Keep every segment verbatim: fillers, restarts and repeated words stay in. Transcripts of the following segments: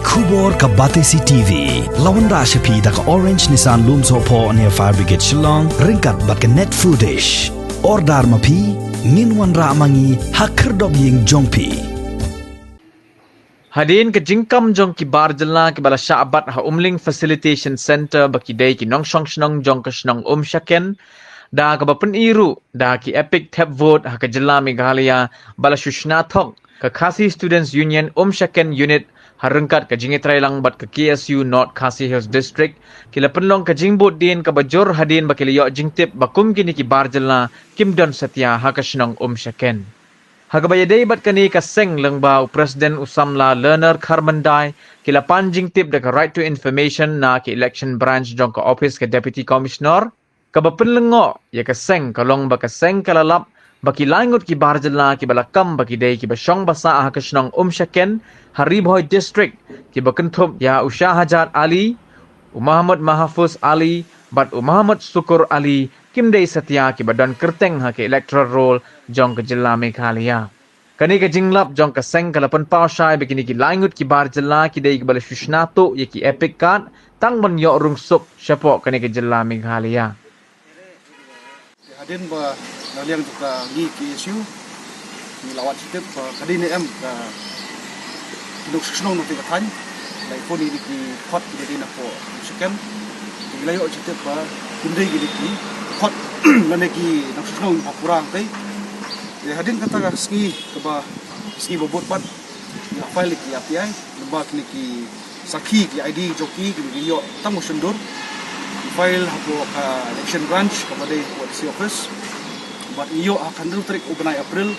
Khubor ka Batesi T V. La wanrah sha phi da ka Orange Nissan Lumsohphoh near Fire Brigade Shillong, ryngkat bad ka Net Foodish. Order ma phi, ngin wanrah ma ngi ha khyrdop ïing jong phi. Hadien ka jingkam jong ki bar jylla kiba la shah bat ha Umling Facilitation Centre ba ki dei ki nongshong shnong jong ka shnong Umshaken, da kaba pyni ruh da ki EPIC thep vote ha ka jylla Meghalaya, ba la shu shna thok ka Khasi Students Union Umshaken Unit ha ryngkat ka jingïatreilang bad ka K S U North Khasi Hills District, ki la pynlong ka jingbud dien kaba jur hadien ba ki la ïoh jingtip ba kum kine ki bar jylla kim don satia ha ka shnong Umshaken. Ha kaba ïadei bad kane ka seng, lyngba u President u samla Learner Kharmandai, ki la pan jingtip da ka Right to Information na ka Election Branch jong ka Office ka Deputy Commissioner, kaba pynlyngngoh ïa ka seng ka long ba ka seng ka la lap ba ki lai ngut ki bar jylla kiba la kam ba ki dei kiba shong basa ha ka shnong Umshaken ha Ri Bhoi District, kiba kynthup ïa u Shahajat Ali, u Mohammad Mahfuz Ali bad u Mohammad Sukur Ali, kim dei satia kiba don kyrteng ha ka electoral roll jong ka jylla Meghalaya. Kane ka jinglap jong ka seng ka la pynpaw shai ba kine ki lai ngut ki bar jylla ki dei kiba la shu shna tuh ïa ki EPIC card tang ban ïoh rung suk shapoh kane ka jylla Meghalaya. Hadien ba na liang jong ka ngi K S U, ngi la wad shatep ba ka dei ne em ka ki nongshong shnong na te ka thaiñ, la i phone ïa ki khot ki dei na pdeng Umshaken. Ngi la ïoh shatep ba kim dei ki dei ki khot lane ki nongshong shnong ba pura hangtei. Te hadien kata ka sngi kaba, sngi ba bud pat, ngi la file ïa ki R T I, namar kine ki sakhi ki I D jong ki, ki ïoh tang u shyndur. Ngi file hapoh ka Election Branch kaba dei hapoh D C office. Bad ngi ïoh ha ka hynriew tarik u bnai April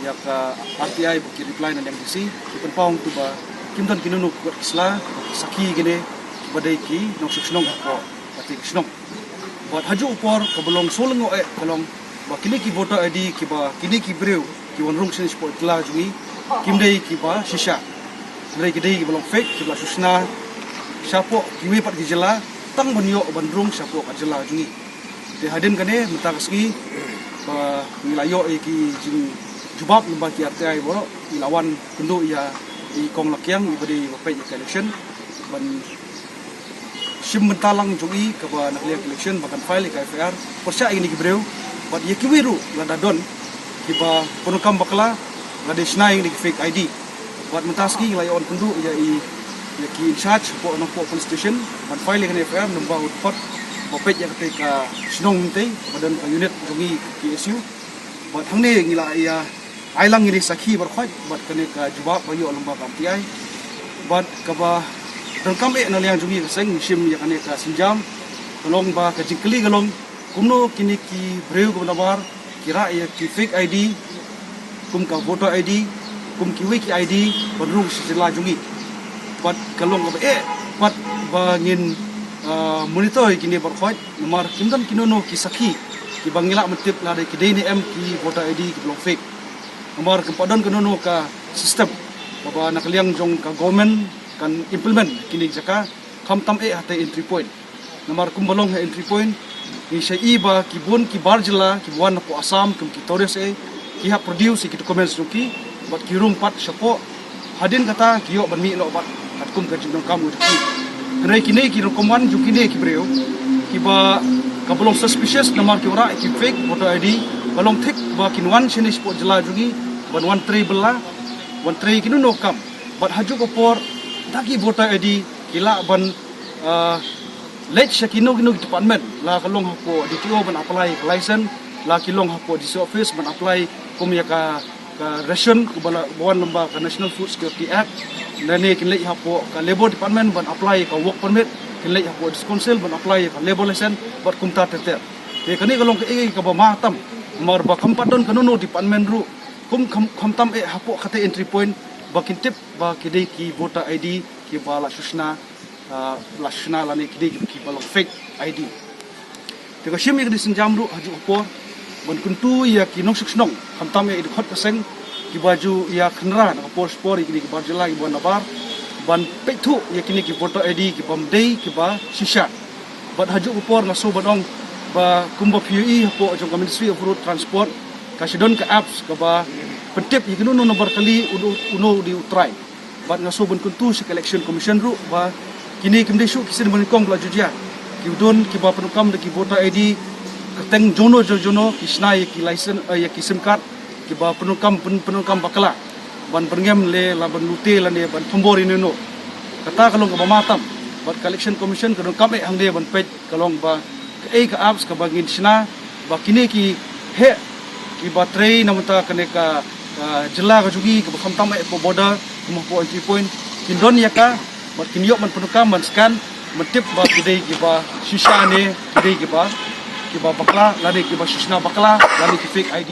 ïa ka R T I ba ki reply na liang D C, ki pynpaw hangto ba kim don kino kino ki sla, ki sakhi kine ba dei ki nongshong shnong hapoh kata ka shnong. Bad ha juh u por kaba long sngewlyngngoh eh ka long ba kine ki voter I D kiba kine ki briew ki wan rung shane shapoh jylla jong ngi, kim dei kiba shisha. Hynrei ki dei kiba long fake, kiba la shu shna shapoh kiwei pat ki jylla tang ban ïoh ban rung shapoh ka jylla jong ngi. Te hadien kane mynta ka sngi ba ngi la ïoh ïa ki jingjubab lyngba ki R T I baroh, ngi la wan kynduh ïa i Kong Lakiang iba dei ba peit ïa ka election ban shim bynta lang jong i kaba na ka liang ka election ba kan file ïa ka F I R pyrshah ïa kine ki briew, bad ïa kiwei ruh lada don kiba pyndonkam bakla, la dei shna ïa kine ki fake I D. Bad mynta sngi ngi la ïa wan kynduh ïa i, ïa ki in charge hapoh Nongpoh Police Station ban file ïa kane F I R, namar u dkhot ba peit ïa kata ka shnong mynta ba don ka unit jong ngi K S U. Bad hangne ngi la ïa ai lang ïa kine sakhi baroh khoit bad kane ka jubab ba ïoh lyngba ka R T I. Bad kaba donkam eh na liang jong ngi ka seng, ngi shim ïa kane ka sienjam, ka long ba ka jingkylli ka long kumno kine ki briew kiba nabar ki rah ïa ki fake I D, kum ka voter I D, kum kiwei ki I D ban rung sha jylla jong ngi. Bad ka long kaba eh pat ba ngin, ah, monitor ïa kine baroh khoit, namar kim don kino kino ki sakhi kiba ngi lah ban tip lada ki dei ne em ki voter I D kiba long fake. Namar kam pat don kano kano ka system kaba na ka liang jong ka government kan implement kine ki jaka, khamtam eh ha te entry point. Namar kumba long ha entry point, ngi shai ba ki bun ki bar jylla kiba wan napoh Assam kum ki tourist eh, ki hap produce ïa ki documents jong ki bad ki rung pat shapoh. Hadien kata ki ïoh ban mih noh bad katkum ka jingdonkam jong ki. Hynrei kine ki rukom wan jong kine ki briew kiba, kaba long suspicious namar ki wanrah ïa ki fake voter I D, ba long thik ba kin wan shane shapoh jylla jong ngi ban wan trei bylla, wan trei kino kino ka kam. Bad ha juh ka por da ki voter I D ki lah ban, ah, leit sha kino kino ki department, la ka long hapoh D T O ban apply ka license, la ki long hapoh D C office ban apply kum ïa ka, ka ration kaba la, ba wan lyngba ka National Food Security Act. Lane kin leit hapoh ka Labour Department ban apply ka work permit, kin leit hapoh District Council ban apply ka labour license bad kumta ter ter. Te kane ka long kaei kaei kaba ma tam, namar ba kam pat don kano kano department ruh, kum kham, khamtam eh hapoh kata entry point ba kin tip ba ki dei ki voter I D kiba la shu shna, ah, la shu shna lane ki dei kiba long fake I D. Te ka shim ïa ka dei sienjam ruh ha juh ka por ban kyntu ïa ki nongshong shnong, khamtam ïa i dkhot ka seng, kiba ju ïa kynrad na ka por sha ka por ïa kine ki bar jylla kiba wan nabar ban peit thuh ïa kine ki voter I D kibym dei kiba shisha. Bad ha juh ka por nga sngew ban ong ba kumba phi ïohi hapoh jong ka Ministry of Road Transport ka shu don ka apps kaba pyntip ïa kino kino nambar kali uno, uno u dei u trai. Bad nga sngewbha ban kyntu sha ka Election Commission ruh ba kine kim dei shuh ki sien ba nyngkong ba la ju jia. Ki don kiba pyndonkam da ki voter I D kyrteng jongno jongno, ki shna ïa ki license, eh, ïa ki SIM card kiba pyndonkam, pyn-, pyndonkam bakla ban byrngem lane la ban lute lane ban thombor ïano ïano. Kata ka long kaba ma tam. Bad ka Election Commission ka donkam eh hangne ban peit ka long ba kaei ka apps kaba ngin shna ba kine ki heh kiba trei na bynta kane ka, ka jylla ka jong ngi kaba khamtam eh hapoh border, kum hapoh entry point, kin don ïa ka, bad kin ïoh ban pyndonkam ban scan, ban tip ba ki dei kiba shisha ne ki dei kiba, kiba bakla lane kiba shu shna bakla lane ki fake I D.